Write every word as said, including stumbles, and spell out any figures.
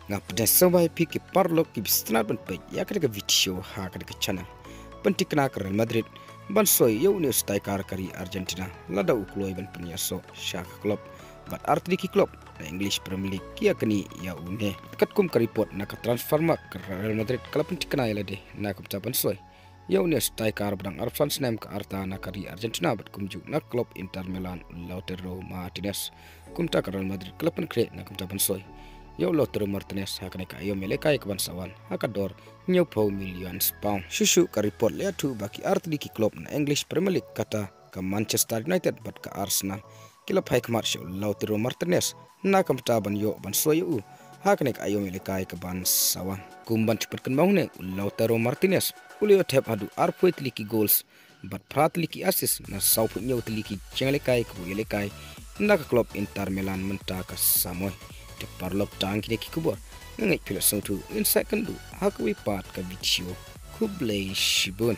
Nga pdiang sngewbha ïa phi ki paralok kiba sngewtynnat ban peit ïa kane ka video ha kane ka channel. Pynthikna ka Real Madrid ban soi ïa une u striker ka ri Argentina lada u kloi ban pynïasoh sha ka club. Bad artylli ki club na English Premier League ki ïa kane ïa une. Katkum ka report na ka Transfermarkt, ka Real Madrid ka la pynthikna ïa lade na ka bynta ban soi ïa une u striker ba dang arphew san snem, ka Arta, na ka ri Argentina bad kumjuh na ka club Inter Milan, u Lautaro Martinez. Kumta ka Real Madrid ka la pynkhreh na ka bynta ban soi ïa u Lautaro Martinez ha kane ka aïom ïalehkai kaban sa wan ha ka dor hynñiewphew million pound. Shuh shuh ka report la ïathuh ba ki artylli ki club na English Premier League, kata ka Manchester United bad ka Arsenal, ki la phai khmat sha u Lautaro Martinez na ka bynta ban ïoh ban soi ïa u ha kane ka aïom ïalehkai kaban sa wan. Kum ban shu pynkynmaw hangne, u Lautaro Martinez u la ïoh thep haduh arphew tylli ki goals bad phra tylli ki assist na sawphew hynñiew tylli ki jingïalehkai kaba u ïalehkai na ka club Inter Milan mynta ka samoi. Te paralok, tang kine ki khubor. Nga ngeit phi la sngewthuh, ngin sa ïakynduh ha kawei pat ka video. Khublei shibun.